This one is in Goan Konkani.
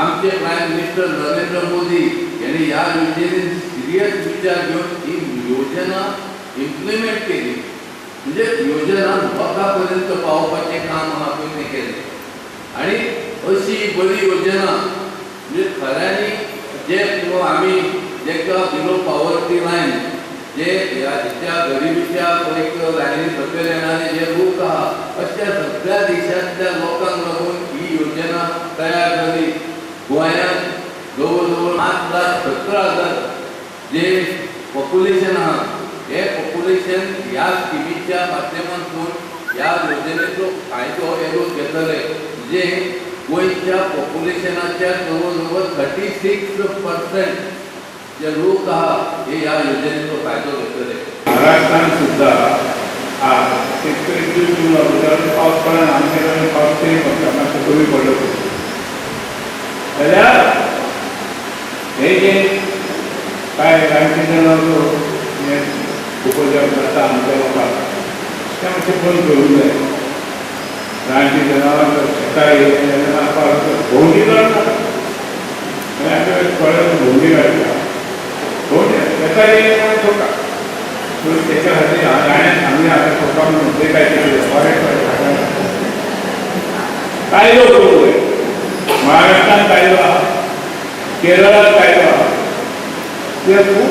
आमचे प्रायम मिनिस्टर नरेंद्र मोदी यांनी ह्या योजनेन सिरियस विचार घेवन ही योजना इम्प्लिमेंट केली. म्हणजे योजना लोकां पर्यंत पावोवपाचें काम आहा पळय तें केलें. आनी अशी बरी योजना म्हणजे खऱ्यांनी जे आमी जेका बिलो पॉवर्टी लायन, जे ह्या गरिबीच्या एक लायनी सकयल येणारे जे लोक आहा, अशा सगळ्या देशांतल्या लोकांक लागून ही योजना तयार जाली. गोंयांत जवळ जवळ 8,17,000 जे पॉप्युलेशन आहा, हे पॉप्युलेशन ह्या स्किमीच्या माध्यमांतून ह्या योजनेचो फायदो हे लोक घेतले. म्हणजे गोंयच्या पॉप्युलेशनाच्या जवळ जवळ 36% जे लोक आहा हे ह्या योजनेचो फायदो घेतले. महाराष्ट्रान सुद्धा आज शेतकरी जीव दिवन लागलो, कारण पावस पडना. आमच्या कडेन पावस तरी पडटा, मातसो कमी पडलो जाल्यार हे जे काय रानटी जनावर हे उपद्रव जाता आमच्या लोकांक, ते मातशें बंद करूंक जाय. रानटी जनावरां शेतां येयलें जाल्यार मारपाक भोंवडी काडटा. आमच्या थोडे भोंवडी काडटा, भोंवडी शेतां येयलें जाल्यार सोडटा. पूण त्याच्या खातीर राण्यान सांगूया आतां सोडटा म्हणून. ते काय ते फॉरेस्ट कायदो करूंक जाय. महाराष्ट्रान कायदो आहा, केरळात कायदो आहा, ते खूब